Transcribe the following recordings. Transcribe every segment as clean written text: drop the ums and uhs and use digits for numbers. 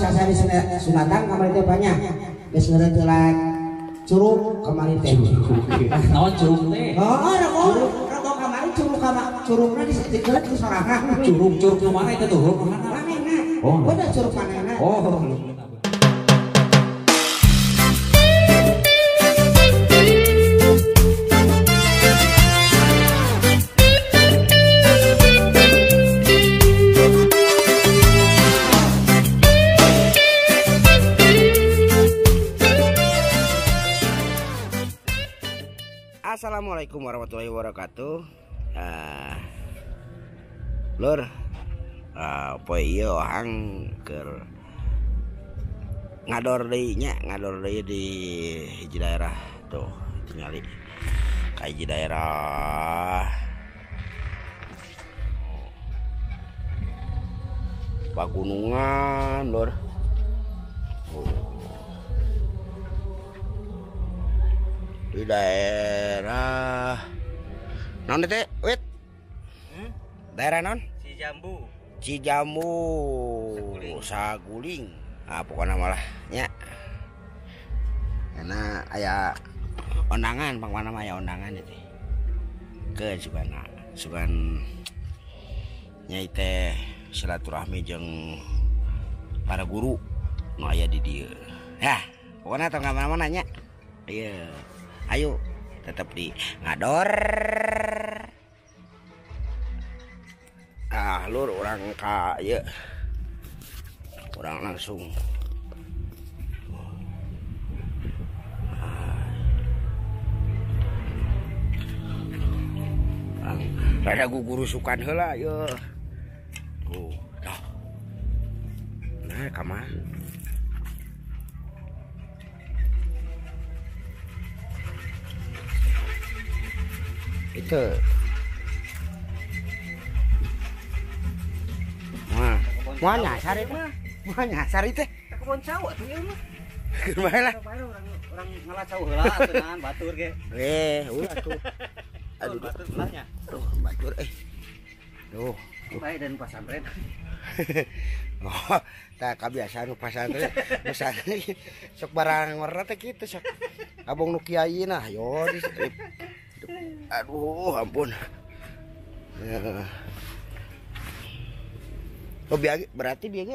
sasari sunatan kamari teh banyak. Geus ngeureut curug kamari teh. Naon curug teh? Oh, rebo kamari curug curugna dikelet ku sorangan. Curug-curug nu mana eta tuh? Manehna. Oh, bener curug manehna. Oh. Assalamualaikum warahmatullahi wabarakatuh. Lur, poe ieu ohang keur ngador deui nya, ngador deui di hiji daerah tuh tingali. Ka hiji daerah pagunungan, lur. Di daerah non teh, wit. Daerah non? Cijambu. Cijambu, Saguling. Ah, pokoknya malah nya. Karena aya ondangan, pang mana mah aya ondangan itu. Ke sugana, sugan nyai teh silaturahmi jeung para guru nu aya di dieu. Yah, pokoknya tong ka mana-mana nya. Iya. Ayo tetap di ngador. Ah, lur orang ka ieu. Orang langsung. Rada gugurusukan heula ieu. Tuh, dah. Nah, ka mana? Itu mah mau nyasar itu mah mau nyasar itu kebon cau atuh ieu mah keur bae lah urang ngalah cau heula atuh naon batur ge ulah tuh aduh batur belahnya tuh batur tuh bae dan pasantren. Oh, tah kabiasaan nu pasantren misalnya sok barang warna teh kitu sok abong nu kiai nah yo di. Aduh, ampun. Oh, berarti bieu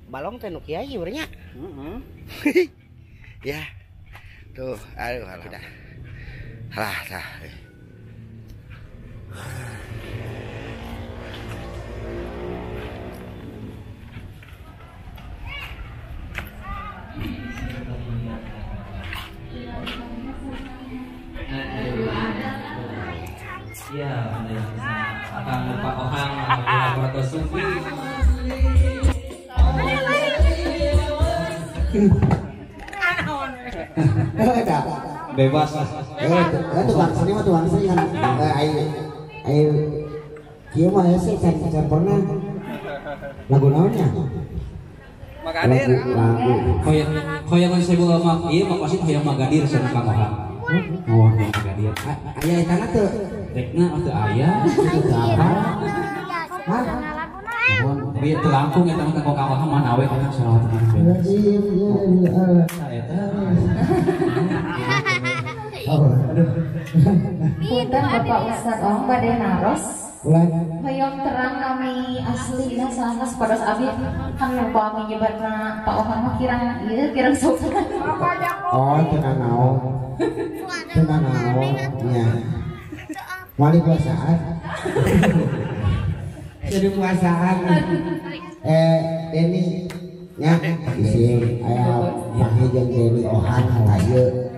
balong teh nu kiai urangnya. Heeh. Ya. Tuh, aduh, alhamdulillah. Halah, tah. Iya, akan lupa ohang atau sufi. Bebas. Tukang seni mah tukang seni kan. Ayo, kieu mah hese can pernah. Lagu naonnya? Magadir. Lagu. Hoyong sebu mah ieu mah pasti hoyong magadir cenah Kang Ohang. Oh, magadir. Aya etana teu? Rekna atau aya itu apa? Hah? Tapi itu langkung eta mah kang Ohang mah nawe kana selawat teman. Eta. Aduh. Punten Bapak Ustaz Ohang bade naros. Hoyong terang kami aslina sanes pados abi kan upami nyebatna Pak Ohang mah kirang ieu kirang sopan. Oh, teu naon. Teu naon nya. Wali puasaan. Jadi puasaan. Denny nya isim aya panggih jeung Denny Ohang lah ieu.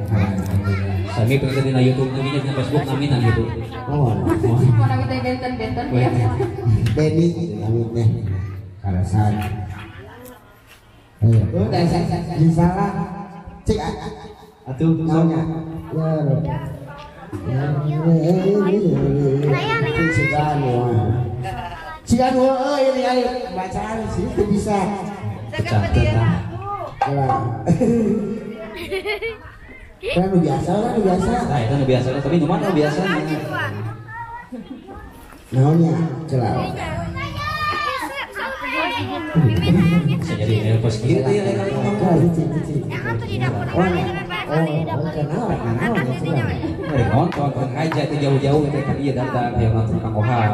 Sami pengen dina YouTube nami nya dina Facebook nami na gitu. Oh. Mau nami teh benten-benten ya. Denny nami teh karasan. Ayo, udah salah. Cik atuh naonnya. Ya. Sigan euy ini ayo bacaan sih itu bisa. Kan biasa kan biasa. Nah, itu biasa tapi nu mana biasa. Naonnya celah. Jadi pas kieu teh ya nonton kan aja itu jauh-jauh teh kan ieu datang hayang nonton Kang Ohang.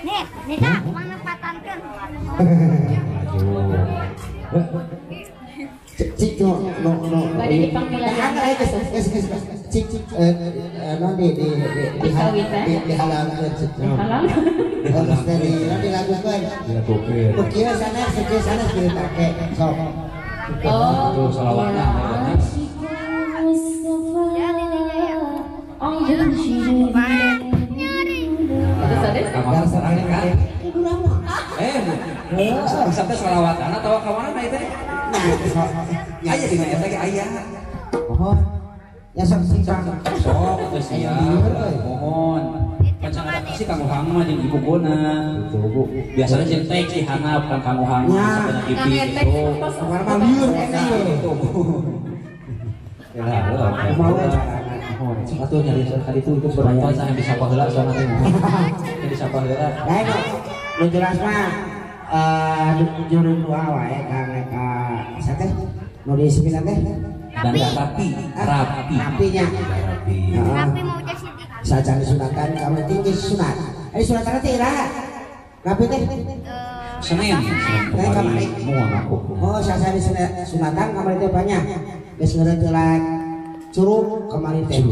Nih, nih Kak, manepatankeun. Cik no no no. Bade dipanggilan. Cik cik non di dihalangkeun cik. Terus dari dilakukeun. Dilakukeun. Kieu sanes kieu sanes kieu take sok. Oh, salawatna. Sampai salawatan atau ka mana ieu teh? Aya dina eta ge aya. Mohon. Ya sok sing sok. Sok teh sia. Mohon. Pacangan sih Kang Ohang mah jeung ibu guna gitu Bu. Biasanya jeung teh sih hanap kan Kang Ohang sampai TV gitu. Kamar mah lieur gitu. Ya lah, kumaha mohon. Sok atuh nyari kali itu penonton sana disapa heula soalna teh. Disapa heula. Lain nu jelas mah jurung doa wae ka ka teh nu di sembilan teh dan rapi rapi rapinya rapi rapi mau jadi sajan sunatan kamu tinggi sunat ini sunatan teh iraha rapi teh Senin teh kamari oh sajan sunatan kamari teh banyak geus ngeureut curug kamari teh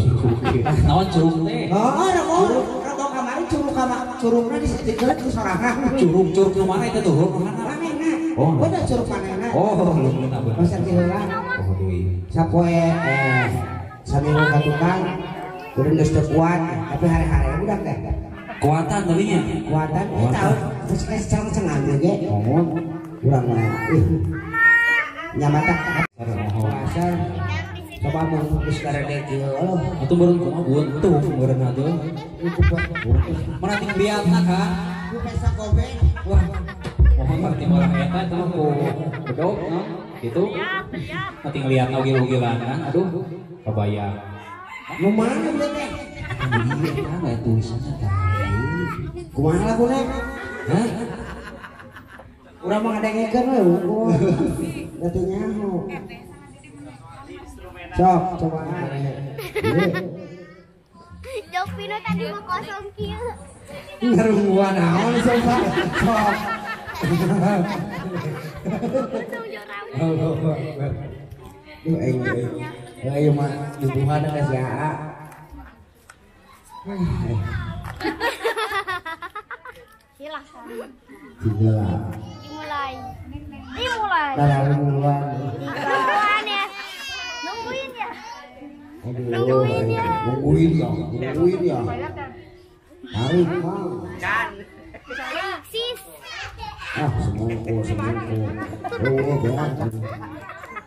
naon curug teh oh rebo kamari curug curugna dikelet ku sorangan curug curug nu mana eta tuh mana manehna oh bener curug manehna oh leungeun abeuh pasar ti heula oh deui sapoe saminggu ka tukang kudu geus teu kuat tapi hare-hare budak teh kuatan tadinya kuatan eta geus geus ceng-cengan ge mohon urang mah ih nyamata pasar coba mau geus garede kieu eueuh atuh meureun kumaha buntung meureun atuh mana ting liatna ka ku pesa gobe wah mohon berarti malah eta eta mah ku bedog no gitu ting liatna ugil-ugilan kan aduh kabayang nu mana ieu teh ieu kan aya tulisanna tah kumaha laguna hah urang mah ngadengekeun we unggul berarti nyaho sok coba Jopino tadi mau kosong kieu. Ngarungguan naon sok sok. Duh aing aing mah nyuguhan ka si Aa. Silahkan. Dimulai. Dimulai. Dimulai. Dimulai. Ya. Nungguin ya. Nungguin ya. Nungguin ya. Nungguin ya. Tarik mang. Sis. Ah, semongko, semongko. Oh, berat.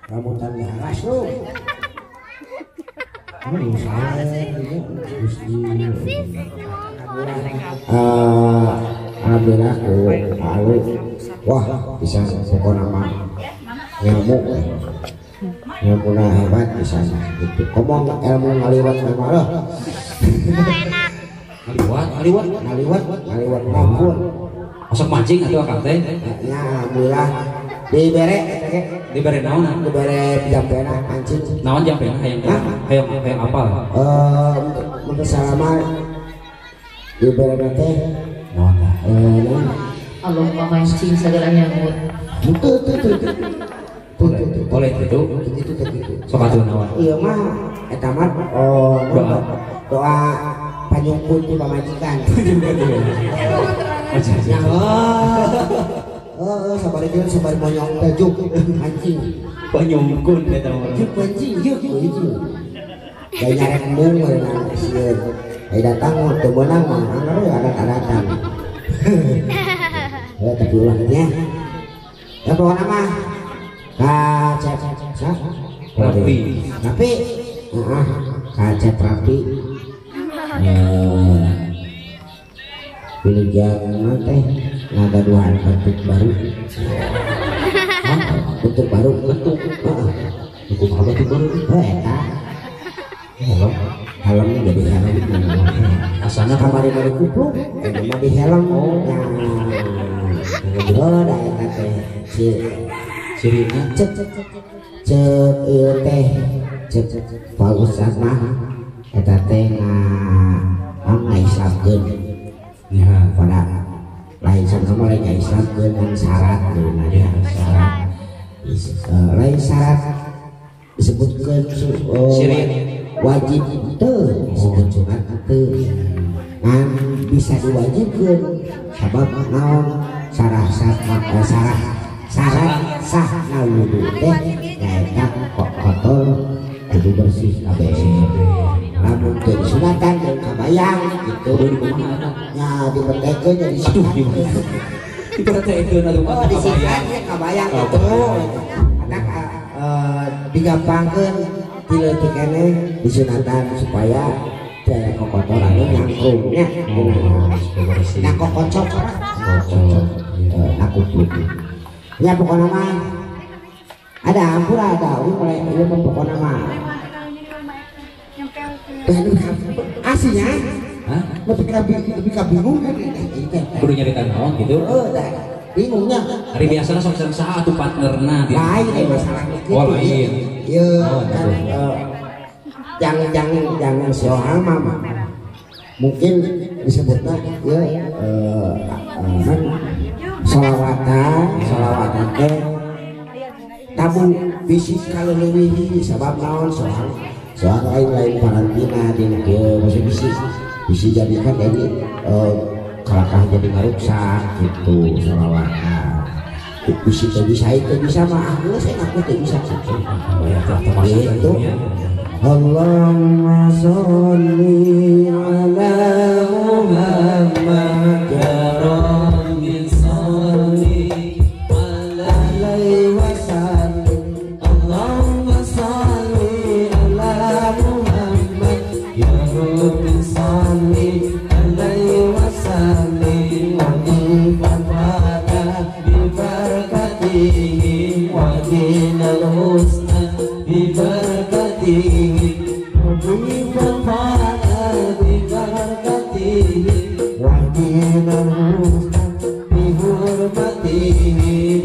Rambutan garas tuh. Aduh, saya Gusti. Alhamdulillah ku alu. Wah, bisa pokokna mah ilmu. Ilmuna hebat bisa gitu. Ngomong ilmu ngaliwat memang loh. Enak. Ngaliwat, ngaliwat, ngaliwat, ngaliwat mampun. Masuk mancing atuh akang teh? Ya, alhamdulillah. Dibere dibere naon? Dibere jampena mancing. Naon jampena hayang hayang hayang apal? Mun salama dibere teh naon tah? Allahumma mancing segala nyamuk. Teu teu teu. Boleh gitu. Gitu gitu. Sok atuh naon? Ieu mah eta mah doa doa panyungkun ti pamajikan. Ya oh, sabari dia sabari monyong teh juk mancing. Panyungkun eta mah. Juk mancing juk gitu. Da nyarek embung meureun sieun. Ai datang teu meunang mah anggar we adat-adatan. Ya tapi ulahnya. Ya pokona mah kacep Rapi. Rapi. Heeh, kacep rapi. Wilujeng teh ngagaduhan bentuk baru. Hah? Bentuk baru, bentuk. Heeh. Bentuk apa bentuk baru? Oh, eta. Hello. Helm jadi helm. Asana kamari mari kupluk, eta mah di helm. Oh, da eta teh si cirina cek cek ieu teh cek Pak Ustaz mah eta teh ngaislamkeun. Ya, pada lain sama lain ngaislamkeun ngan syarat geuna ya, syarat. Lain syarat disebutkeun wajib teu disebut sunat teu. Ngan bisa diwajibkeun sabab naon sarah syarat sahna wudu teh nyaeta kotor kudu bersih kabeh. Lamun teu disunatan jeung kabayang gitu nya dipertekeun jadi sunat. Dipertekeun atuh oh disikat nya kabayang gitu. Anak digampangkeun ti leutik keneh disunatan supaya teu kokotoran nyangkrung nya. Nah kokocok kokocok nah kupluk. Ya pokoknya mah ada ampura ada mulai ieu mah pokoknya mah. Aslinya lebih bingung kan kudu nyarita naon gitu. Heeh, bingungnya. Hari biasana sok sareng saha atuh partnerna gitu. Lain eh masalah gitu. Oh lain. Ieu kan jangan si Ohang mah mungkin disebutna ieu kan sholawatan teh tabu bisi kalau leuwih sabab naon soal lain-lain karantina dina kieu masih bisi jadikan jadi kalakah jadi ngaruksak gitu sholawatan bisi teu bisa itu bisa mah geus aku teu bisa gitu gitu. Allahumma sholli ala Muhammad ya Rabbi sholli alaihi wasallim. Allahumma sholli ala Muhammad ya Rabbi sholli alaihi wasallim. Wa fa'ala bi barakatihi wa dinal husna bi barakatihi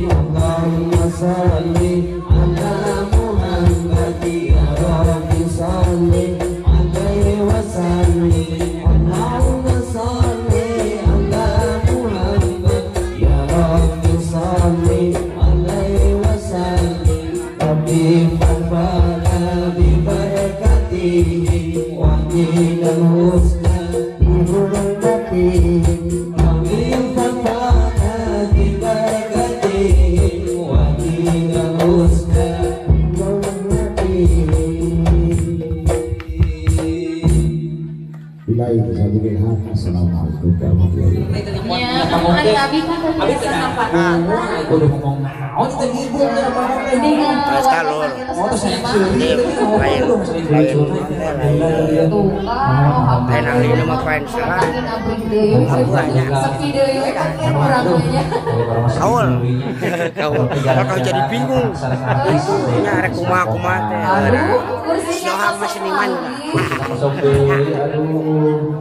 Allahumma sholli ala Muhammad ya Rabbi sholli alaihi wasallim. Allahumma sholli ala Muhammad ya Rabbi sholli alaihi wasallim. Rabbi fa'ala bi barakatihi wa dinal husna bi hurmatihi. Assalamualaikum warahmatullahi wabarakatuh. Kau jadi bingung. Nyarek kumaha teh. Soha seniman.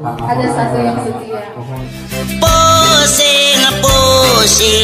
Ada satu yang setia. Pusing pusing.